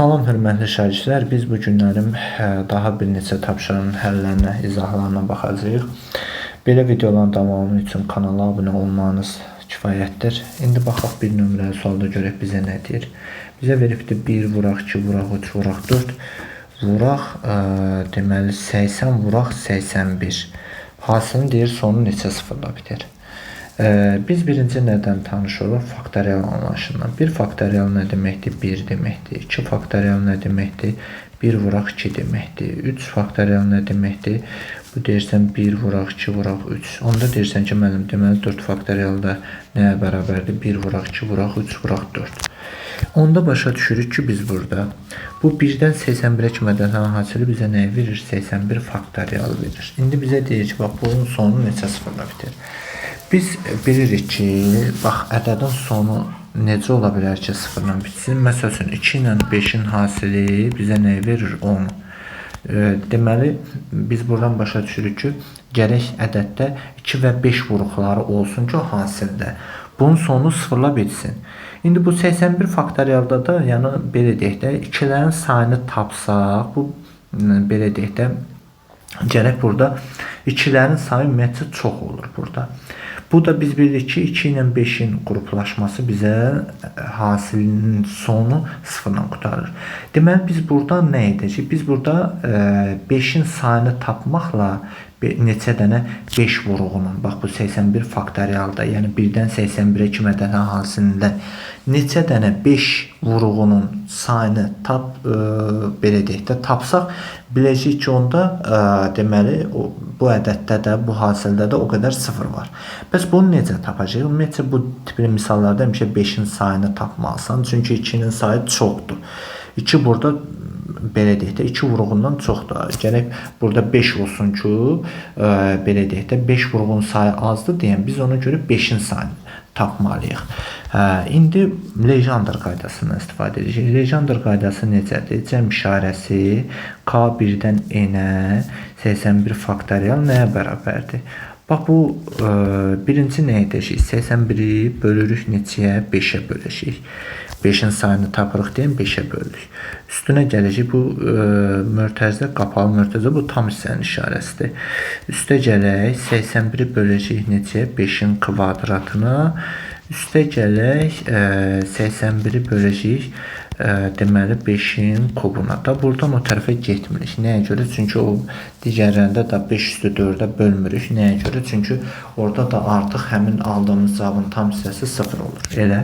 Salam hörmətli şagirdlər, biz bu günlərim daha bir neçə tapşırığın həllərinə, izahlarına baxacağıq. Belə videoların davamı üçün kanala abunə olmanız kifayətdir. İndi baxaq bir nömrəli sualda görək bizə nə deyir. Bizə veribdir 1 vuraq 2 vuraq 3 vuraq 4 vuraq deməli 80 vuraq 81. Hasilini deyir sonu neçə sıfırla biter. Biz birinci nədən tanış oluq? Faktorial anlayışından. 1 faktorial nə deməkdir? 1 deməkdir. 2 faktorial nə deməkdir? 1 vuraq 2 deməkdir. 3 faktorial nə deməkdir? Bu deyirsən 1 vuraq 2 vuraq 3. Onda deyirsən ki, müəllim, deməli 4 faktorial da nəyə bərabərdir? 1 vuraq 2 vuraq 3 vuraq 4. Onda başa düşürük ki, biz burada bu 1-dən 81-ə kimi ədədlərin hasili bizə nəyi verir? 81 faktorial verir. İndi bizə deyir ki, bax, bunun sonu neçə sıfırla bitir? Biz bilirik ki, bax, ədədin sonu necə ola bilər ki, sıfırla bitsin? Məsəl üçün, 2 ilə 5-in hasili bizə nəyi verir? 10. Deməli, biz buradan başa düşürük ki, gərək ədəddə 2 və 5 vuruqları olsun ki, o hasildə. Bunun sonu sıfırla bitsin. İndi bu 81 faktorialda da, yəni belə deyək də, ikilərin sayını tapsaq, bu belə deyək də, gərək burada ikilərin sayı ümumiyyətcə çox olur burada. Bu da biz bilirik ki, 2 ilə 5-in qruplaşması bizə hasilinin sonu sıfırla qurtarır. Deməli, biz burada nə edəcəyik? Biz burada 5-in sayını tapmaqla neçə dənə 5 vuruğunun, bax bu 81 faktorialda, yəni 1-dən 81-ə kimi ədədin hasilində neçə dənə 5 vuruğunun sayını belə deyək də, tapsaq, biləcəyik ki, onda deməli, bu ədəddə də, bu hasildə də o qədər sıfır var. Bəs bunu necə tapacağıq? Ümumiyyətcə, bu tipli misallarda həmişə 5-in sayını tapmalısan. Çünki 2-nin sayı çoxdur. 2 burada, belə deyək də, 2 vuruğundan çoxdur. Gərək burada 5 olsun ki, belə deyək də, 5 vuruğun sayı azdır deyən, biz ona görə 5-in sayını tapmalıyıq. İndi Legendre qaydasından istifadə edəcəyik. Legendre qaydası necədir? Cəm işarəsi K1-dən N-ə 81 faktorial nəyə bərabərdir? Bax, bu birinci nə edəcəyik? 81-i bölürük neçəyə? 5-ə böləcəyik. 5-in sayını tapırıq deyən 5-ə bölürük. Üstünə gələcək bu mörtəzə, qapalı mörtəzə, bu tam hissənin işarəsidir. Üstə gələk 81-i böləcəyik neçəyə? 5-in kvadratına. Üstə gələk 81-i böləcəyik deməli 5-in kubuna. Da buradan o tərəfə getmirik. Nəyə görə? Çünki o digərlərində də 5 üstü 4-ə bölmürük. Nəyə görə? Çünki orada da artıq həmin aldığımız cavabın tam hissəsi 0 olur. Elə.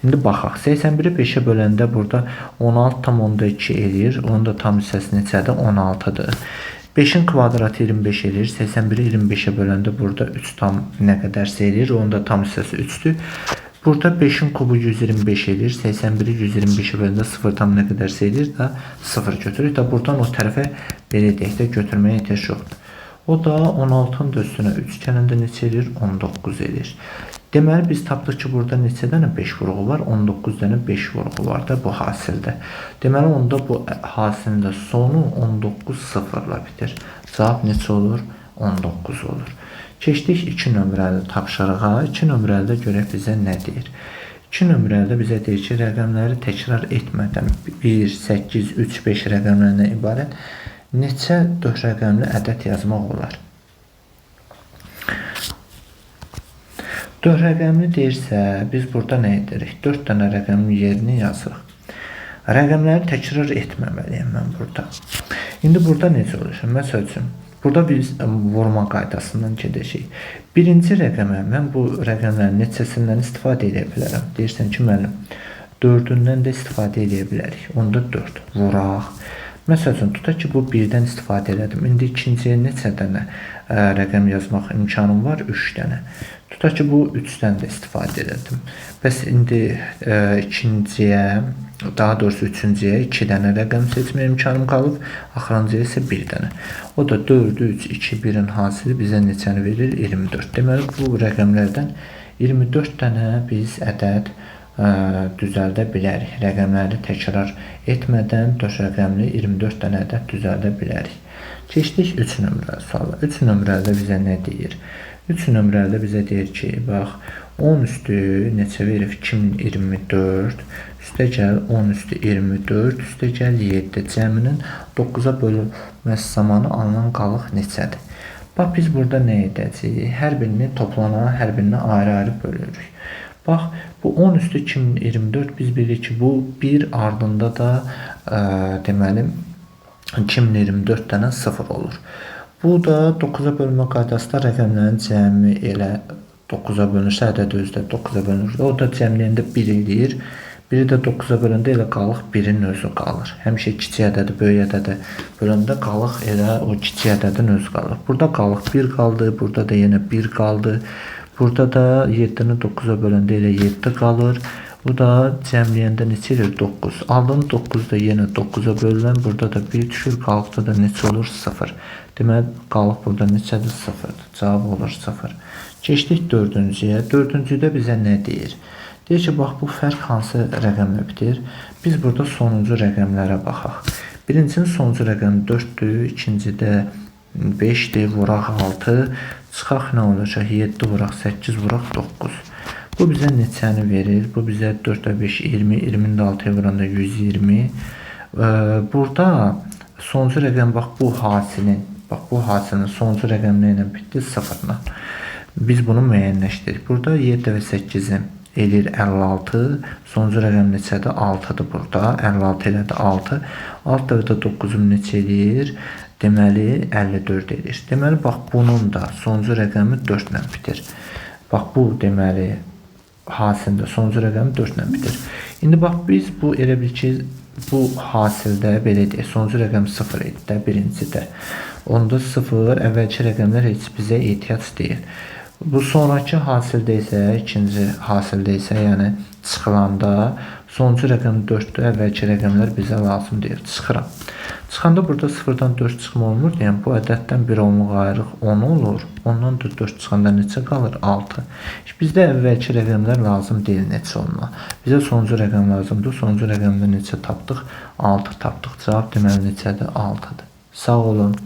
İndi baxaq. 81-i 5-ə böləndə burada 16,2 eləyir. Onun da tam hissəsi neçədir? 16-dır. 5-in kvadratı 25 eləyir. 81-i 25-ə böləndə burada 3 tam nə qədərsə eləyir. Onun da tam hissəsi 3-dür. Burada 5-in kubu 125 eləyir. 81-i 125-ə böləndə 0 tam nə qədərsə eləyir də 0 götürürük. Da buradan o tərəfə belə deyək də götürməyə ehtiyac yoxdur. O da 16-nın da üstünə 3 gələndə neçə eləyir? 19 eləyir. Deməli, biz tapdıq ki, burada neçə dənə 5 vuruğu var? 19 dənə 5 vuruğu var da bu hasildə. Deməli, onda bu hasilin də sonu 19 sıfırla bitir. Cavab neçə olur? 19 olur. Keçdik 2 nömrəli tapşırığa. 2 nömrəlidə görək bizə nə deyir? 2 nömrəlidə bizə deyir ki, rəqəmləri təkrar etmədən 1, 8, 3, 5 rəqəmlərindən ibarət neçə 4 rəqəmli ədəd yazmaq olar? 4 rəqəmli deyirsə, biz burada nə edirik? 4 dənə rəqəmin yerini yazırıq. Rəqəmləri təkrar etməməliyəm mən burada. İndi burada necə olur? Məsəl üçün, burada biz vurma qaydasından gedəcəyik. Birinci rəqəmə mən bu rəqəmlərin neçəsindən istifadə edə bilərəm? Deyirsən ki, müəllim, 4-ündən də istifadə edə bilərik. Onda 4 vuraq. Məsəl üçün, tutaq ki, bu 1-dən istifadə elədim. İndi ikinciyə neçə dənə rəqəm yazmaq imkanım var? 3 dənə. Tutaq ki, bu 3-dən də istifadə elədim. Bəs indi ikinciyə, daha doğrusu üçüncüyə 2 dənə rəqəm seçməyə imkanım qalıb. Axırıncıya isə 1 dənə. O da 4, 3, 2, 1-in hasili bizə neçəni verir? 24. Deməli, bu rəqəmlərdən 24 dənə biz ədəd düzəldə bilərik. Rəqəmləri təkrar etmədən 4 rəqəmli 24 dənə ədəd düzəldə bilərik. Keçdik 3 nömrəli suala. 3 nömrəlidə bizə nə deyir? 3 nömrəlidə bizə deyir ki, bax, 10 üstü neçə verib? 2024. Üstə gəl 10 üstü 24, üstə gəl 7. Cəminin 9-a bölünməsi zamanı alınan qalıq neçədir? Bax, biz burada nə edəcəyik? Hər birini toplanan, hər birini ayrı-ayrı bölürük. Bax, bu 10 üstü 2024 biz bilirik ki, bu 1 ardında da deməli 2024 dənə 0 olur. Bu da 9-a bölmə qaydasında rəqəmlərin cəmi elə 9-a bölünürsə, ədəd özü də 9-a bölünür. O da cəmləyəndə 1 eləyir. Biri də 9-a böləndə elə qalıq 1-in özü qalır. Həmişə kiçik ədədi böyük ədədə böləndə qalıq elə o kiçik ədədin özü qalır. Burada qalıq 1 qaldı, burada da yenə 1 qaldı. Burada da 7-ni 9-a böləndə elə 7 qalır. Bu da cəmləyəndə neçə edir? 9. Aldığım 9 da yenə 9-a bölünən. Burada da 1 düşür. Qalıqda da neçə olur? 0. Deməli, qalıq burada neçədir? 0-dır. Cavab olur 0. Keçdik dördüncüyə. Dördüncüdə bizə nə deyir? Deyir ki, bax, bu fərq hansı rəqəmlə bitir? Biz burada sonuncu rəqəmlərə baxaq. Birincinin sonuncu rəqəmi 4-dür, ikincidə 5-dir, vuraq 6. Çıxaq nə olacaq? 7 vuraq 8 vuraq 9. Bu bizə neçəni verir? Bu bizə 4-ə 5, 20, 20-ni də 6-ya vuranda 120. Burada sonuncu rəqəm bax bu hasilin, bax bu hasilin sonuncu rəqəm nə ilə bitdi? 0-la. Biz bunu müəyyənləşdiririk. Burada 7 və 8-in eləyir 56. Sonuncu rəqəm neçədir? 6-dır burada. 56 elədi 6. 6 dəfə də 9-un neçə eləyir? Deməli 54 eləyir. Deməli bax bunun da sonuncu rəqəmi 4 ilə bitir. Bax bu deməli hasildə sonuncu rəqəmi 4 ilə bitir. İndi bax biz bu elə bil ki bu hasildə belə deyək, sonuncu rəqəm 0 idi də birincidə. Onda 0, əvvəlki rəqəmlər heç bizə ehtiyac deyil. Bu sonrakı hasildə isə, ikinci hasildə isə, yəni çıxılanda sonuncu rəqəm 4-dür, əvvəlki rəqəmlər bizə lazım deyil. Çıxıram. Çıxanda burada 0-dan 4 çıxma olmur. Yəni bu ədəddən bir onluq ayırıq 10 olur. Ondan da 4 çıxanda neçə qalır? 6. Bizdə əvvəlki rəqəmlər lazım deyil neçə olma. Bizə sonuncu rəqəm lazımdır. Sonuncu rəqəmdə neçə tapdıq? 6 tapdıq. Cavab deməli neçədir? 6-dır. Sağ olun.